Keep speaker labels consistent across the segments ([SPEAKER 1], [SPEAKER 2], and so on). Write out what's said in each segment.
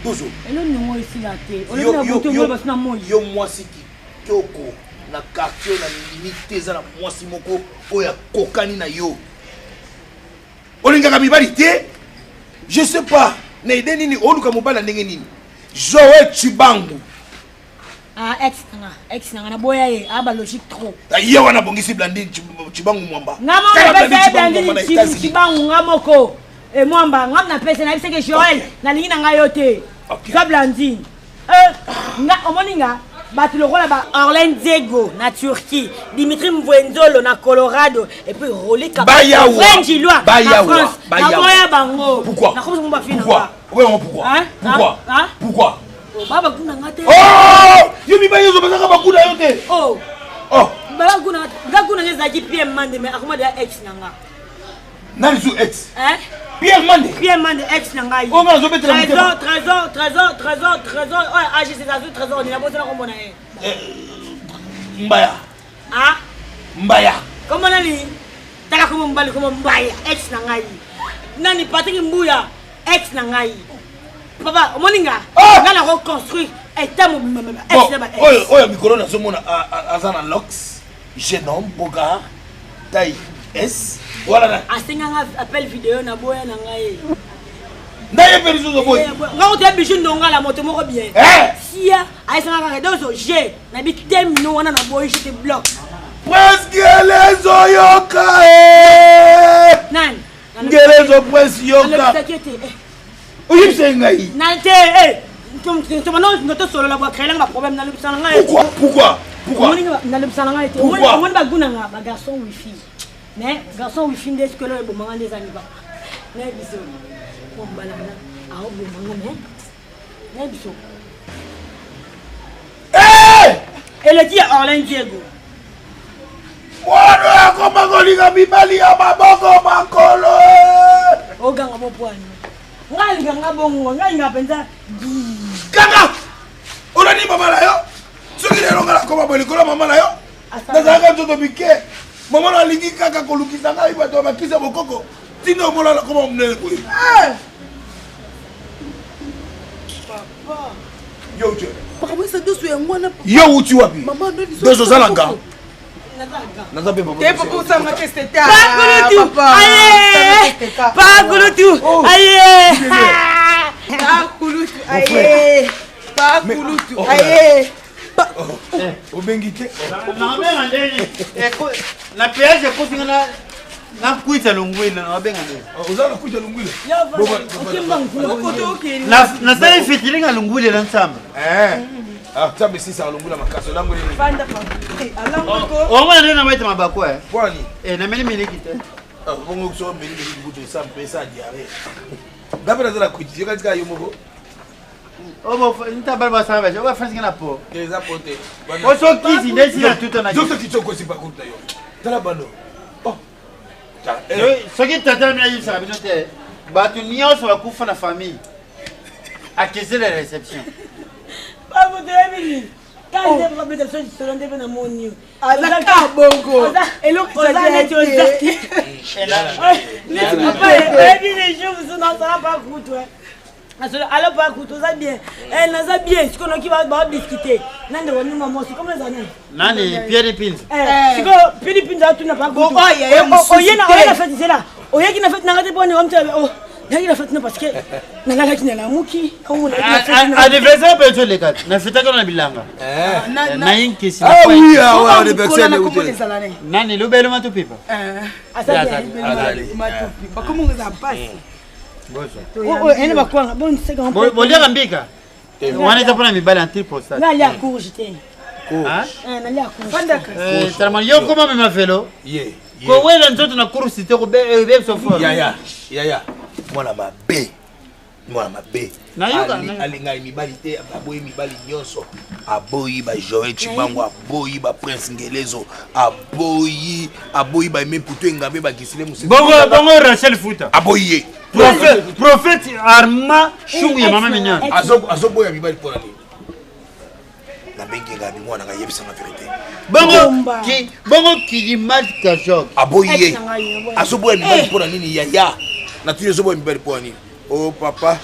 [SPEAKER 1] Dozo.
[SPEAKER 2] Elo ndongo esila te. Olobi na butu ngo basi na moi.
[SPEAKER 1] Yo mwasi kitoko na quartier na ndimi te eza na mwasi moko oyo akokani na yo. Olingaka mibali te? Je sais pas. Na idée nini oluka mobali na ndenge nini? Joël Tshibangu.
[SPEAKER 2] Ah, ex nanga, ex nanga na boya ye, ah ba logique trop.
[SPEAKER 1] Ah, ye wana bongisi Blandine Tshibangu Mwamba.
[SPEAKER 2] Nga moko pesa ye Blandine Tshibangu nga moko. Et Mwamba, nga na pesa na biseke Joël, na lingi na nga yo te. Zwa Blandine. Euh, nga omoni nga bato lokola ba Orlin Diego na Turquie, Dimitri Mvwenzolo na Colorado et puis Rolly
[SPEAKER 1] Kabayenjilwa
[SPEAKER 2] na France. Naboya bango.
[SPEAKER 1] Pourquoi?
[SPEAKER 2] Nakomisa bango bafina.
[SPEAKER 1] Pourquoi? Pourquoi? Pourquoi? Pourquoi?
[SPEAKER 2] Oh, ba bakuna nga te.
[SPEAKER 1] Oh! Yo mibali nyonso bazaka bakuna yo te.
[SPEAKER 2] Oh.
[SPEAKER 1] Oh.
[SPEAKER 2] Ba bakuna nga kuna nga ezalaki Pierre Mande mais akoma deja ex na nga.
[SPEAKER 1] Nani su ex?
[SPEAKER 2] Hein?
[SPEAKER 1] Pierre Mande.
[SPEAKER 2] Pierre Mande ex na ngai.
[SPEAKER 1] Oh, nga nazobetela
[SPEAKER 2] motema. Trésor, Trésor, Trésor, Trésor, oyo AGC azwi Trésor, nina bosana kombo na ye.
[SPEAKER 1] Eh, Mbaya.
[SPEAKER 2] Ah?
[SPEAKER 1] Mbaya.
[SPEAKER 2] Kombo nani? Tala kombo mobali kombo Mbaya ex na ngai. Nani Patrick Mbuya ex na ngai. Papa, omoni nga?
[SPEAKER 1] Ah!
[SPEAKER 2] Nga na reconstruire état mobimba ex na ba ex.
[SPEAKER 1] Oyo oyo mikolo nazomona aza na lox, jeune homme, beau gars, taille S. Voilà na.
[SPEAKER 2] Asenga nga appel vidéo na boya na ngai.
[SPEAKER 1] Na ye mpe lisusu boyi.
[SPEAKER 2] Eh, nga kutu ya bijou ndongala moto moko bien.
[SPEAKER 1] Eh!
[SPEAKER 2] Sia, ayesanga kaka dozo G na bi temino wana na boyi je te bloque.
[SPEAKER 1] Prince Gelezo yoka eh!
[SPEAKER 2] Nani?
[SPEAKER 1] Gelezo Prince yoka.
[SPEAKER 2] Nalobisaki ete eh.
[SPEAKER 1] Oyebisa ye ngai.
[SPEAKER 2] Na te eh tosolola bwa créer nga ba problème nalobisa na ngai.
[SPEAKER 1] Pourquoi? Pourquoi? Pourquoi?
[SPEAKER 2] Nalobisa na ngai te. Omoni ba goût na nga ba garçon wifi. Mais garçon wifi nde sikolo ebomanga nde eza ni papa. Na biso. Mobala na aoboma nga mais na biso.
[SPEAKER 1] Eh!
[SPEAKER 2] Eleki ya Orlin Diego.
[SPEAKER 1] Mwana oyo akoma kolinga mibali ya maboko makolo.
[SPEAKER 2] Oganga bopwani. Nga alinga nga bongo, nga alinga mpenza.
[SPEAKER 1] Kaka! Olandi mama na yo? Soki lelo nga nakoma boye likolo ya mama na yo, nazalaka nzoto mike. Mama na alingi kaka kolukisa ngai bato ya bakisi ya bokoko. Ntina omona nakoma monene boye.
[SPEAKER 2] Eh!
[SPEAKER 1] Yo uti Yo uti wapi? Dozo oza na nga. Naza mpe mama.
[SPEAKER 3] Te papa osanga te c'était
[SPEAKER 2] Pakulutu. Aye. Pakulutu. Aye.
[SPEAKER 3] Pakulutu. Aye. Pakulutu. Aye.
[SPEAKER 1] Obengi te.
[SPEAKER 4] Nabenga ndeni. Na péage ekosi nga na kwita lungwile nabenga ndeni.
[SPEAKER 1] Oza na kwita lungwile?
[SPEAKER 4] Nasali featuring ya lungwile na nsamba.
[SPEAKER 1] Eh. Ah, nzambe esisaka lungwile makasi olangwele nini?
[SPEAKER 4] Omona nde na wete mabako eh.
[SPEAKER 1] Pwani?
[SPEAKER 4] Eh, nameli miliki te.
[SPEAKER 1] Ah, bongo so meli miliki kutu esa mpesa diarrhée. Nga mpe naza na kwiti, yoka tika yo moko.
[SPEAKER 4] Ntabala basala baje obafanisi nga na po.
[SPEAKER 1] Eza po te.
[SPEAKER 4] Oso kisi nde si na tuta na.
[SPEAKER 1] Yoso kiti okosi pa kuta yo. Tala bano. Oh.
[SPEAKER 4] Soki tata na bino ayebisaka bino te bato nyonso bakufa na famille akese la réception.
[SPEAKER 2] Babutu yebi nini? Kaka nde bakobeta biso lisolo nde mpe namoni yo.
[SPEAKER 3] Aza kaka bongo. Eloko
[SPEAKER 2] Oza neti oza te. Neti papa oyebi le jour mosusu nasala pa kutu. Alo pa kutu oza bien. Eh naza bien sikoyo noki ba discuter. Na ndeko nini mwa mwasi comment eza nani?
[SPEAKER 4] Nani Pierre Pinza?
[SPEAKER 2] Eh sikoyo Pierre Pinza atuna pa kutu. Oye na oye na fête zela. Oyaki na fête na nga te poni omtala oh. Nayaki na fête na parce que nalalaki nalamuki.
[SPEAKER 4] Anniversaire mpe ezoleka na fetaka na bilanga naye nkesi
[SPEAKER 1] Ah oui, ah ouais, anniversaire
[SPEAKER 4] nani lobelo matupipa
[SPEAKER 2] ene bakwanga
[SPEAKER 4] boliaka mbika wana eza mpona mibali antiprostate
[SPEAKER 2] nalia courge te
[SPEAKER 4] talamani yo koma mema velo kowela nzoto na course te kobebisa fort
[SPEAKER 1] yaya yaya mwana mabe mwana mabe alingaki mibali te aboyi mibali nyonso aboyi ba joel chibango aboyi ba prince ngelezo aboyi aboyi ba aime putu engambe bagisile
[SPEAKER 4] bongo bongo rachel futa
[SPEAKER 1] aboyi ye
[SPEAKER 4] prophète arma shungu ya mama mignonne
[SPEAKER 1] azoboya mibali mpona nini nabengi ngabi mwana ngai yebisanga verité
[SPEAKER 4] bongo ki bongo kilimat kajok
[SPEAKER 1] aboyi ye azoboya mibali mpo na nini yaya natuni ozoboya mibali mpo na nini o oh, papa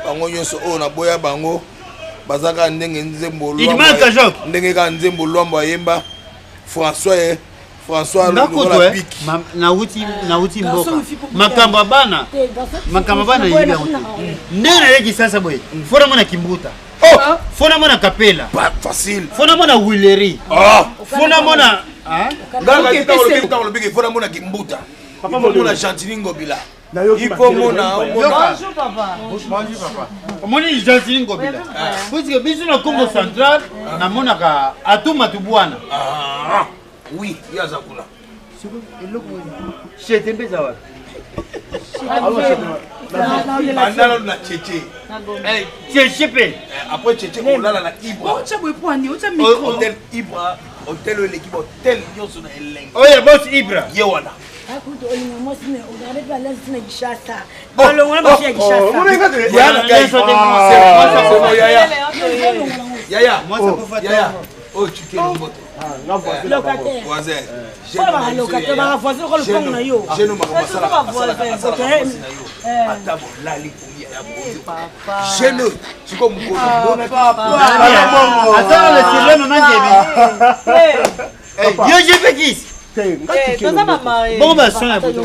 [SPEAKER 1] Bango nyonso oyo naboya bango baza kaka ndenge nzembo ndenge kaka nzembo Lwambo ayemba François eh, François lokola
[SPEAKER 4] eh, biki nauti nauti mboka makambo ya bana makambo ya bana yebi yango te ndenge nayeki Kinshasa boye fo namona Kimbuta oh! fo namona Kapela
[SPEAKER 1] facile
[SPEAKER 4] fo namona Wileri oh! fo namona
[SPEAKER 1] ntango olobiki fo namona Kimbuta mona Gentiny Ngobila il faut mona
[SPEAKER 4] bonjour papa bonjour papa omoni Gentiny Ngobila puisque biso na Congo central namonaka Atou Matubuana
[SPEAKER 1] ah, oui ye aza kuna
[SPEAKER 4] eloko chete mpe eza wapi
[SPEAKER 1] bandana na cheche
[SPEAKER 4] cheche mpe
[SPEAKER 1] après cheche olala na Ibra hotel Ibra hotel oyo eleki bahotel nyonso na elengi
[SPEAKER 4] oyo boss Ibra
[SPEAKER 1] ye wana
[SPEAKER 2] akutu olinga mwasi me ozalaka mpe alasi na Kinshasa balongola basi ya Kinshasa
[SPEAKER 1] yaya yaya oyo tikeli mboto
[SPEAKER 2] locataire locataire baka voisin lokola lopango na yo
[SPEAKER 1] ata bolali kolia ya boyo jeune siko mokolo
[SPEAKER 4] atala le sirene mama ngebi yo je fais kisi
[SPEAKER 3] toza bamarie
[SPEAKER 4] bongo bason ya butu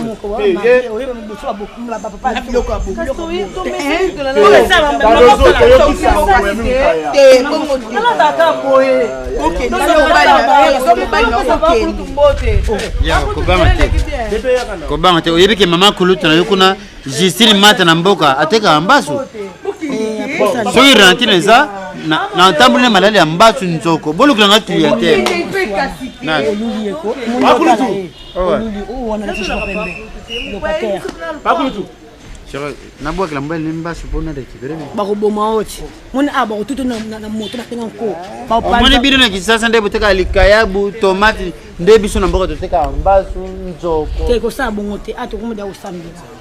[SPEAKER 4] kobanga te oyebi ke mama kulutu na yo kuna Justine Mata na mboka atekaka mbasu soki rantine eza na ntamboli na malali ya mbasu nzoko bolukela nga clientèle nabwakela mobali ne mbasu mpo na récupere
[SPEAKER 2] bakoboma oti moni a bakotutu na moto batenga nko
[SPEAKER 4] omoni bino na Kinshasa nde botekaka likayabu tomate nde biso na mboka totekaka mbasu nzoko
[SPEAKER 2] te kosala bongo te a tokomoda kosambela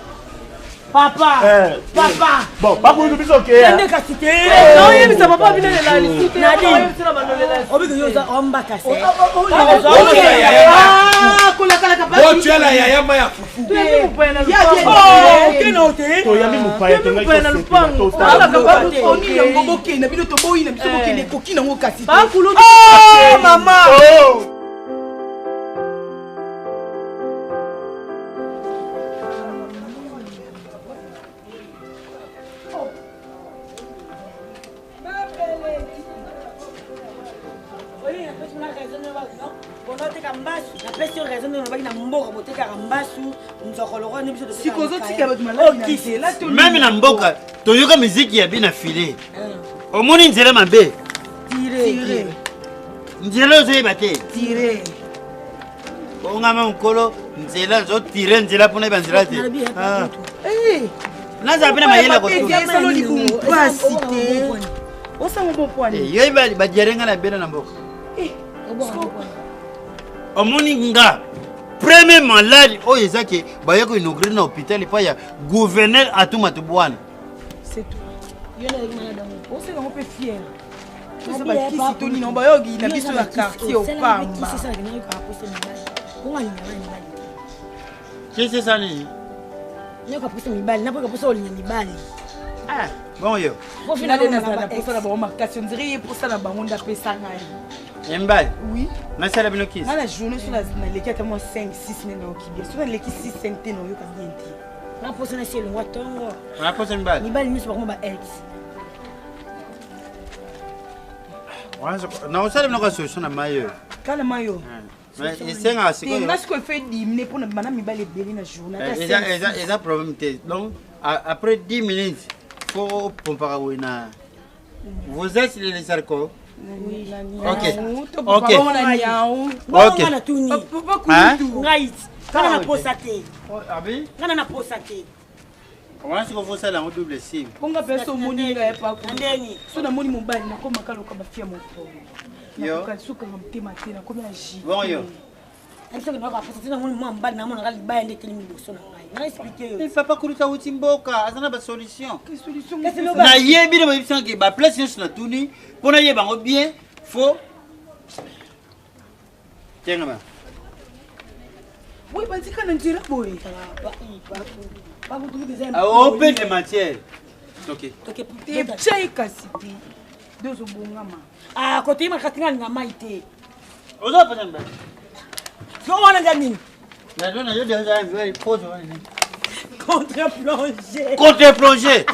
[SPEAKER 2] papa
[SPEAKER 5] eh,
[SPEAKER 2] papa
[SPEAKER 5] bon bakulutu biso oke
[SPEAKER 2] nde kasi te
[SPEAKER 3] oyebisa papa bino lela lisusu te
[SPEAKER 2] obiki yo oza ombaka se
[SPEAKER 1] otiala yaya ma ya fufu
[SPEAKER 5] toyambi mopaya
[SPEAKER 3] na lupango yango bokende bino toboyi na biso bokende ekoki nango kasi mama
[SPEAKER 2] oteka mbasu napesi yo raison ndenge olobaki na mboka botekaka mbasu nzoko lokola nde biso
[SPEAKER 3] sikoyo ozotika bato maladi
[SPEAKER 4] meme na mboka toyoka miziki ya bina file omoni nzela mabe nzela ozoyeba te ongama mokolo nzela ozotire nzela mpona yeba nzela te ah.
[SPEAKER 3] eh.
[SPEAKER 4] nazala mpe na mayele
[SPEAKER 3] eh,
[SPEAKER 4] yo badiare nga na bela na mboka
[SPEAKER 3] eh,
[SPEAKER 4] omoni nga premier malade oyo eza ke baya koinaugure na hôpital epai ya gouverneur Atou Matubuana
[SPEAKER 3] C'est tout. Osala yango mpe fiere toza bakisi to nini bayoki na biso na quartier opamba
[SPEAKER 4] kisi esa nini
[SPEAKER 2] nayoka posa mibali napoka posa olinga mibali
[SPEAKER 4] ah, bon yo
[SPEAKER 3] nade nazala na posa na bango makasi ondire ye posa na bango nde apesa ngai
[SPEAKER 4] embali
[SPEAKER 3] oui
[SPEAKER 4] nasala bino kisi
[SPEAKER 3] nga na journée so naleki ata mwa 5 6 nde nayoki bien so naleki 6 5 te nayoka bien te
[SPEAKER 2] nga posa nasi elongwa ntongo
[SPEAKER 4] nga posa mibali
[SPEAKER 2] mibali nyonso bakoma ba ex
[SPEAKER 4] nakosala bino ka solution na mai oyo
[SPEAKER 3] kala mai oyo
[SPEAKER 4] esengaka sikoyo
[SPEAKER 3] nga sikoyo efe dimine mpona bana mibali ebele na journée
[SPEAKER 4] eza problème te donc après 10 minutes fo opompaka boye na vous êtes les sarko ok ok
[SPEAKER 2] ok ngai nga na posa te nga na posa te
[SPEAKER 4] wana sikoyo fosala yango double sim
[SPEAKER 3] bonga mpe so omoni ngai epaku
[SPEAKER 2] ndeni
[SPEAKER 3] so namoni mobali nakomaka loka bafia mopolo
[SPEAKER 4] Yo.
[SPEAKER 3] sukanga motema te nakomi na
[SPEAKER 4] bon yo
[SPEAKER 2] soki nayoka posa te namoni mwa mobali namonaka libaya nde etelemi liboso na ngai na explike yo
[SPEAKER 4] papa kuluta awuti mboka aza na basolution
[SPEAKER 3] solution
[SPEAKER 2] Kasi loba-
[SPEAKER 4] nayebi na bayebisaka baplace nyonso natuni mpo nayeba yango bien fo tengama
[SPEAKER 3] boye bandika na nzela boye
[SPEAKER 4] opende matière
[SPEAKER 2] Toke.
[SPEAKER 3] Toke. Te kasi te. Dozo bongama.
[SPEAKER 2] Ah, kote makasi nga linga mai te.
[SPEAKER 4] Oza pena mbe.
[SPEAKER 2] So wana ndia nini?
[SPEAKER 4] Na dona yo deja mbe pose wana nini?
[SPEAKER 2] Contre plongée.
[SPEAKER 4] Contre plongée.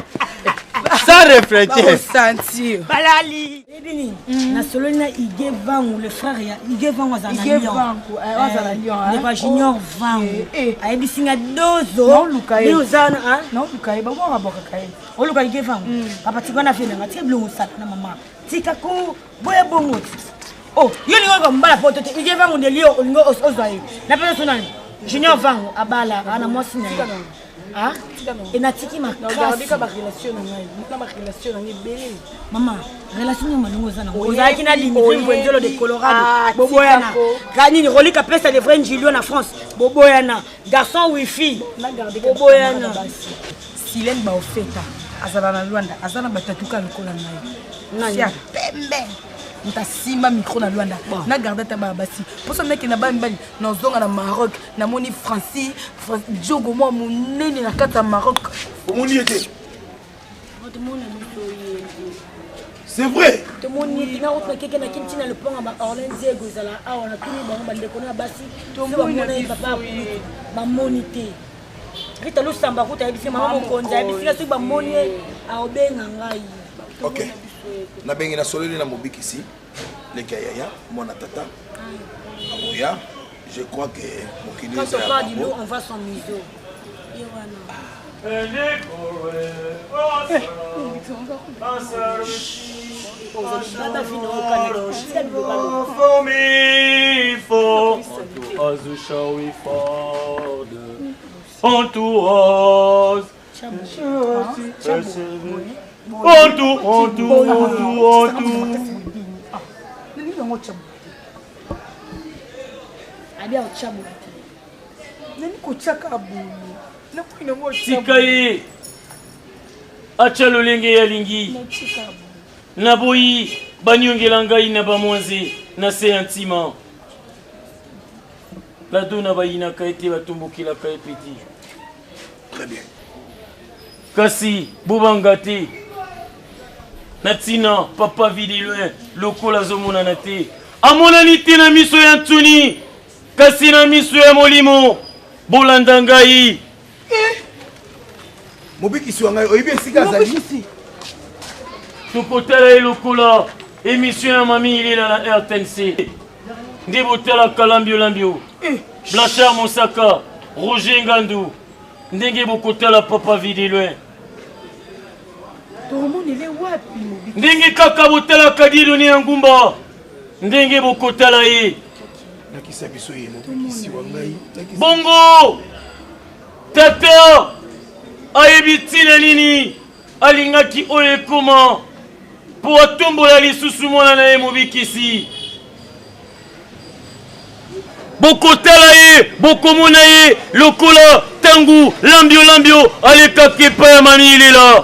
[SPEAKER 4] Sans réfléchir.
[SPEAKER 3] Sentir.
[SPEAKER 2] Balali. Ebi nini? Nasololi na Ige Vangu, le frère ya Ige Vangu azala na
[SPEAKER 3] Ige
[SPEAKER 2] Lyon.
[SPEAKER 3] Vangu, eh, azala na Lyon, hein?
[SPEAKER 2] Ndeko ya Junior Vangu.
[SPEAKER 3] Eh, eh.
[SPEAKER 2] Ayebisi nga dozo.
[SPEAKER 3] Naoluka ye.
[SPEAKER 2] Nde oza na ah?
[SPEAKER 3] Naoluka ye, babwaka bwakaka ye.
[SPEAKER 2] Oluka Ige Vangu. Papa tika na vie na nga, tika bilongo osala na mama. Tika ko boya bongo. Oh, yo olingi oyoka mobala poto te. Ige Vangu nde lio olingi ozwa ye. Napesa so nani? Junior Vangu abala ana mwasi na ye. Ah? E natiki makasi.
[SPEAKER 3] Ba relation na ngai, na ba relation na ngai ebele.
[SPEAKER 2] Mama, relation nini malongo oza nango?
[SPEAKER 3] Oyebi,
[SPEAKER 2] Ozalaki na Dimitri
[SPEAKER 3] oyebi.
[SPEAKER 2] Mvenzelo de Colorado.
[SPEAKER 3] Ah,
[SPEAKER 2] Boboyana.
[SPEAKER 3] tika ko.
[SPEAKER 2] Ka nini Rolly Kapesa de vrai Njilio na France. Boboyana. Garçon wifi. Boboyana.
[SPEAKER 3] Silene Baofeta azala na Luanda, aza na bato atuka lokola ngai.
[SPEAKER 2] Nani?
[SPEAKER 3] Ya pembe. Moto asimba micro na Luanda. Na garde ata bana basi. Poso meke na bana mibali nazonga na Maroc, namoni Francis, Diogo mwa monene na kati ya Maroc.
[SPEAKER 1] Omoni ye te. C'est vrai.
[SPEAKER 2] Tomoni ye te nakotuna keke na kini ntina lopango ba Orlin Diego ezala awa natuni bango bandeko na basi so bamona ye papa bamoni te. Rita Lusamba kuta ayebisi mama mokonzi ayebisi nga soki bamoni ye aobenga ngai.
[SPEAKER 1] Ok. Nabengi na sololi na mobikisi leki ya yaya mwana tata aboya. Je crois que mokili
[SPEAKER 2] Quand
[SPEAKER 1] eza
[SPEAKER 2] on
[SPEAKER 1] ya
[SPEAKER 2] parle du
[SPEAKER 1] bango.
[SPEAKER 2] loup, on voit son museau. Ye wana. Baba vino okana tika liloba loba.
[SPEAKER 3] Nini yango tya boye?
[SPEAKER 2] Abi aotya boye te.
[SPEAKER 3] Nani kotyaka boye? Nakoki nango otya
[SPEAKER 6] Tika ye atya lolenge ye alingi.
[SPEAKER 3] Natika boye.
[SPEAKER 6] Naboyi banyongela ngai na bamwanze na se ya ntima. Ladona bayinaka ye te, batombokelaka ye peti.
[SPEAKER 1] Très bien.
[SPEAKER 6] Kasi bobanga te na ntina papa vie de loin lokola azomonana te, amonani te na miso ya ntuni, kasi na miso ya molimo. Bolanda ngai.
[SPEAKER 1] Mobikisi wa ngai, oyebi esika azali?
[SPEAKER 3] Mobikisi.
[SPEAKER 6] Tokotala ye lokola émission ya Mami Ilela na RTNC. Nde botalaka lambio lambio. Blanchard Mosaka, Roger Ngandu, ndenge bokotala papa vie de loin.
[SPEAKER 3] Tokomonele wapi mobikisi?
[SPEAKER 6] Ndenge kaka botalaka Dieudonné ya Ngumba, ndenge bokotala ye.
[SPEAKER 1] Lakisa biso ye mobikisi wa ngai. Lakisa.
[SPEAKER 6] Bongo tata ayebi ntina nini alingaki oyo ekoma mpo atombola lisusu mwana na ye mobikisi. Bokotala ye, bokomona ye lokola tangu lambio lambio alekaki epai ya Mami Ilela.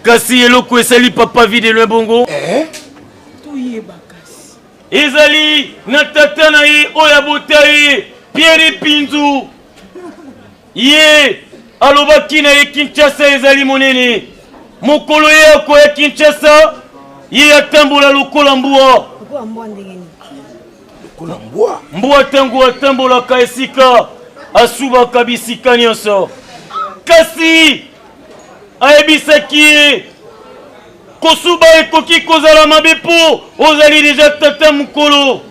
[SPEAKER 6] Kasi eloko esali papa vie de loin bongo
[SPEAKER 3] Toyeba kasi.
[SPEAKER 6] ezali na tata na ye oyo abota ye Pierre Pinzu. Ye alobaki na ye Kinshasa ezali monene. Mokolo ye akoya Kinshasa, ye atambola lokola mbwa.
[SPEAKER 2] Lokola mbwa ndenge nini?
[SPEAKER 1] Lokola mbwa.
[SPEAKER 6] Mbwa tango atambolaka esika asubaka bisika nyonso. Kasi ayebisaki ye kosuba ekoki kozala mabe mpo ozali deja tata mokolo.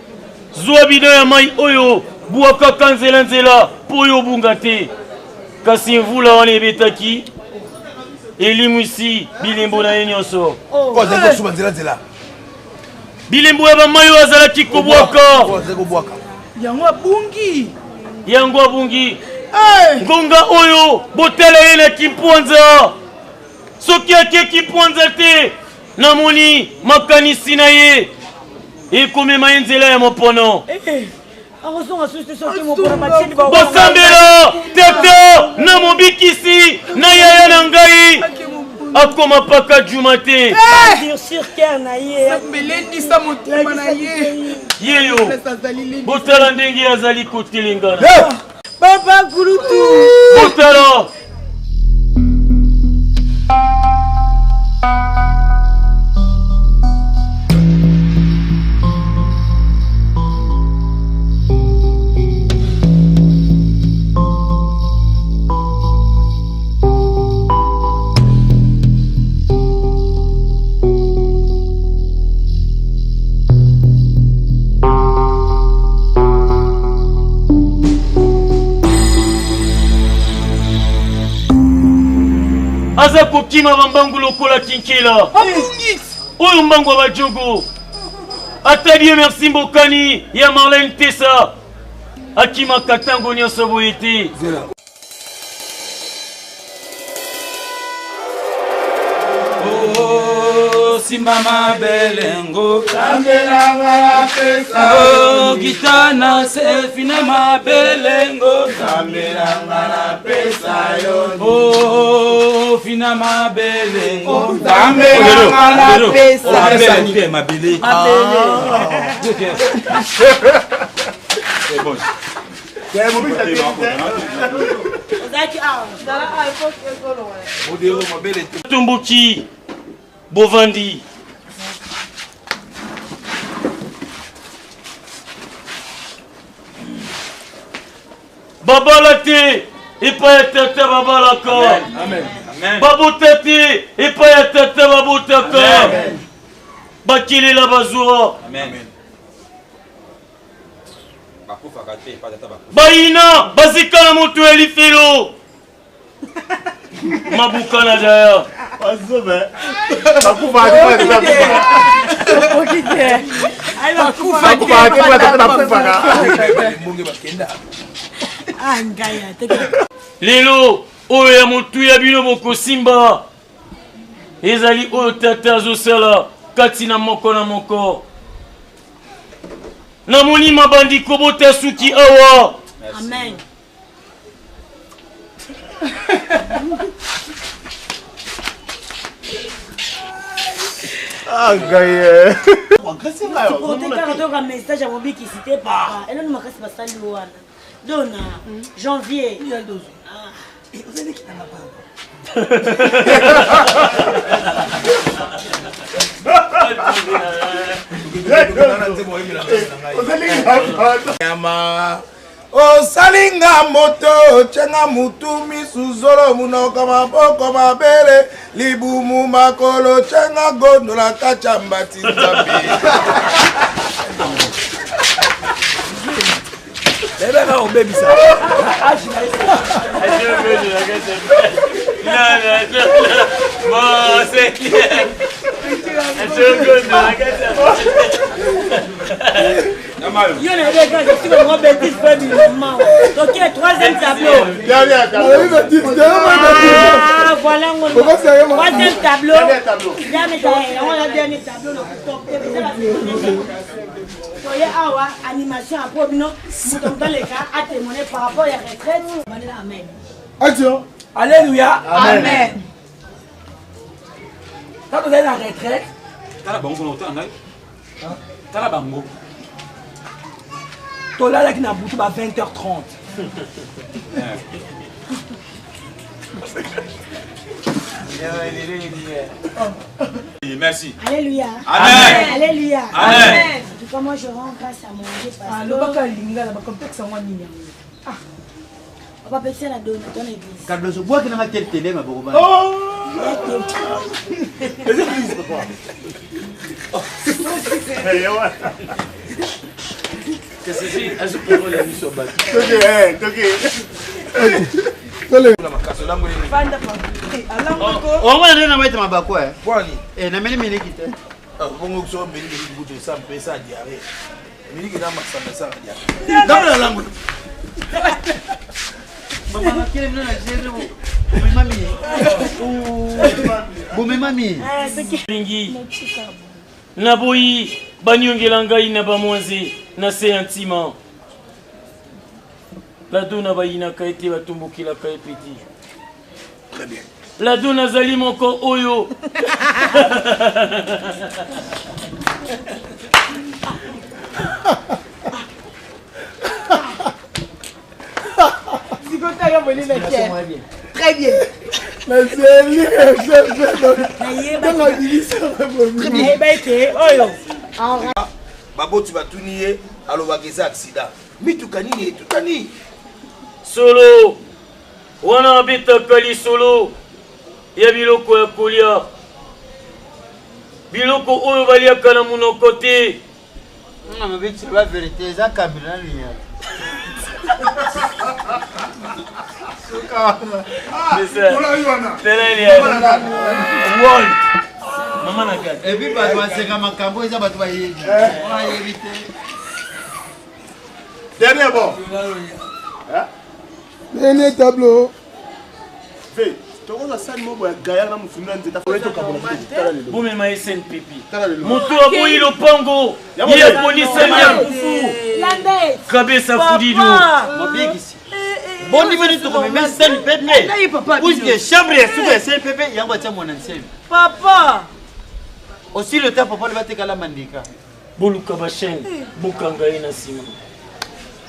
[SPEAKER 6] Zwa bidon ya mai oyo bwakaka nzela nzela mpo oyo obunga te. Kasi mvula wana ebetaki elimwisi bilembo na ye nyonso.
[SPEAKER 1] Oh. Azali kosuba nzela nzela.
[SPEAKER 6] Bilembo ya bamai oyo azalaki kobwaka.
[SPEAKER 1] Oh, azali kobwaka.
[SPEAKER 3] Yango abungi.
[SPEAKER 6] Yango abungi. Ngonga oyo botala ye na Kimpwanza. Soki ake Kimpwanza te, namoni makanisi na ye ekomema ye nzela ya mopono.
[SPEAKER 2] Akozonga susu te soki mopono batindi ba-
[SPEAKER 6] Bosambela tata na mobikisi na yaya na ngai akoma paka juma te.
[SPEAKER 2] Durcir cœur na ye.
[SPEAKER 3] Belendisa motema na ye.
[SPEAKER 6] Yeyo botala ndenge azali kotelengana.
[SPEAKER 2] Papa Kulutu.
[SPEAKER 6] Botala. Aza kokima bambangu lokola kinkela oyo mbangu ya bajogo. Ata Dieu merci, mbokani ya Marlene Tesa akimaka ntango nyonso boye te.
[SPEAKER 7] Simba mabelengo oh, kita na selfi na mabelengo oh, fina mabelengo mabele.
[SPEAKER 6] Tomboki bovandi babala te epai ya tata babalaka, babota te epai ya tata babotaka, bakelela bazwa, bayina bazika na moto ya lifelo mabuka na daya. Lelo oyo ya motuya bino bokosimba ezali oyo tata azosala kati na moko na moko. Namoni mabandi kobota suki awa.
[SPEAKER 2] Amen.
[SPEAKER 5] Ah, ngai.
[SPEAKER 2] Kaka toyoka message ya mobikisi te papa. Eloni makasi basali wana dona janvier.
[SPEAKER 1] Nyama osalinga moto, tyenga mutu, misu, zolo, munoko, maboko, mabele, libumu, makolo, tyenga gondo na kati ya mbati. Nzambe
[SPEAKER 7] bebeka obebisa.
[SPEAKER 6] Bon, c'est clair.
[SPEAKER 2] Yo na yebi kaka soki bango bêtise po ebima. Toke troisième tableau. Ah, voilà ngo. Troisième tableau. Dernier yango na dernier tableau na toye awa animation ya po bino moto moto aleka atémoigner par rapport ya retraite. Bandela amen.
[SPEAKER 5] Action.
[SPEAKER 7] Alléluia. Amen. Quand vous allez na retraite,
[SPEAKER 8] tala bango kuna, otala ngai, tala bango.
[SPEAKER 7] Tolalaki na butu ba 20h30.
[SPEAKER 8] Merci.
[SPEAKER 2] Alléluia.
[SPEAKER 8] Amen.
[SPEAKER 2] Alléluia.
[SPEAKER 8] Amen.
[SPEAKER 2] En tout cas, moi, je rends grâce à mon Dieu parce que.
[SPEAKER 3] Alobaka lingala, bacomplexe yango nini yango?
[SPEAKER 2] Papa pekisa na dona ton église.
[SPEAKER 4] Cardoso bwaki nanga tel tele maboko bana. Omona nde na baita mabako e. Nameli miliki te.
[SPEAKER 1] Bongo so miliki kutu esa mpe esa diarrhée. Miliki na masanga esaka diarrhée. Ngambo na lango.
[SPEAKER 4] Mama kele bino na gere bomemami. Bomemami.
[SPEAKER 6] Lingi naboyi baniongela ngai na bamwanze na se ya ntima. Ladona bayinaka ye te, batombokelaka ye peti.
[SPEAKER 1] Très bien.
[SPEAKER 6] Ladona azali moko oyo
[SPEAKER 3] Très bien.
[SPEAKER 5] Nazeli
[SPEAKER 2] nayeba ete oyo
[SPEAKER 1] baboti batuni ye alobaka eza accident mituka nini etutani
[SPEAKER 6] solo wana abetaka lisolo ya biloko ya kolia biloko oyo baliaka na monoko te
[SPEAKER 4] Nga mabe tu la vérité eza kabila na linya. Suka wana.
[SPEAKER 6] Mama na gati.
[SPEAKER 4] Et puis bato baseka makambo eza bato bayebi. Bayebi te.
[SPEAKER 5] Dernier bon. Dernier tableau.
[SPEAKER 9] tokozwa sani moko ya gaya na mofumi na nzeta
[SPEAKER 6] bomema snpp moto aboyi lopango ye aponisami ya kufu kabesa fudido
[SPEAKER 4] mobikisi bondimani tokomema snpp puisque chambre ya suka ya snpp yango atya mwana nsemi
[SPEAKER 2] papa
[SPEAKER 4] aussi le temps papa batekala mandika
[SPEAKER 6] boluka bachaine bokanga ye na nsima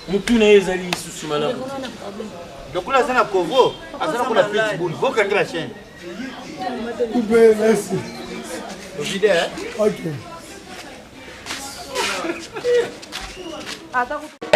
[SPEAKER 6] motu na ye ezali lisusu malamu
[SPEAKER 4] lokola aza na kovo aza lokola pitbull bokangi la chaîne
[SPEAKER 5] Coupé, merci.
[SPEAKER 4] Ovide, hein?
[SPEAKER 5] Ok.
[SPEAKER 3] Ata kutu.